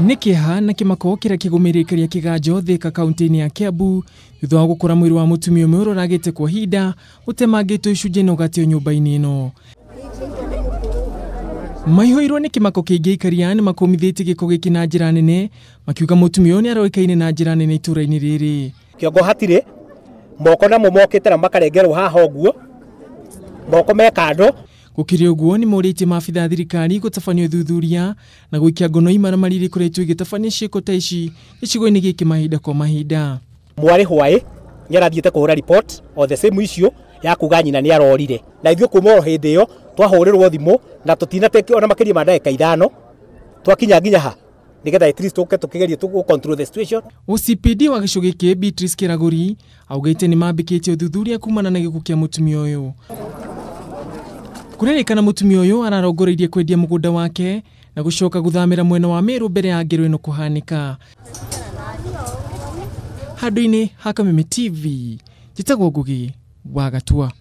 Nĩ kĩeha na kĩmako kĩrĩa kĩgũmĩire kĩrĩa kĩganjo Thika kaunti-inĩ ya Kiambu thutha wa gũkora mwĩrĩ wa mũtumia ũmwe ũroragĩte kwa ihinda ũtemangĩtwo icunjĩ na ũgateo nyũmba-inĩ ĩno. Maihũirwo nĩ kĩmako kĩingĩ aikaria nĩ makũmithĩtie gĩko gĩkĩ na njĩra nene makiuga mũtumia ũyũ nĩ aroĩkaine na njĩra nene itũũra-inĩ rĩrĩ. Kĩongo hatirĩ moko namo mokĩte na makarengerwo haha ũguo moko me kando. Gũkĩrĩ ũguo nĩ morĩtie maabitha a thirikari gũtabania ũthuthuria na gũikia ngono imaramari iria ikoretwo igĩtabania ciĩko ta ici gĩcigo-inĩ gĩkĩ mahinda kwa mahinda. Mwarĩ hwaĩ nĩ arathiĩte kũhũra report o the same issue ya kuga nyina nĩ arorire, na ithuĩ kuma o hĩndĩ ĩyo twahũrĩrwo thimũ na tũtinateke ona makĩria ma ndagĩka 5 twakinya nginya ha nĩgetha at least tũke tũkĩgerie tũ control the situation. OCPD wa gĩcigo gĩkĩ Beatrice Kĩragũri augĩte nĩ mambĩkĩtie ũthuthuria kumana na gĩkuũ kĩa mũtumia ũyũ. Kũrerĩkana mũtumia ũyũ ararongoreirie kwendia mũgũnda wake na gũcoka gũthamĩra mwena wa Meru mbere ya ngero ĩno kũhanĩka. Handũ-inĩ ha Kameme TV, njĩtagwo Ngugi wa Gatua.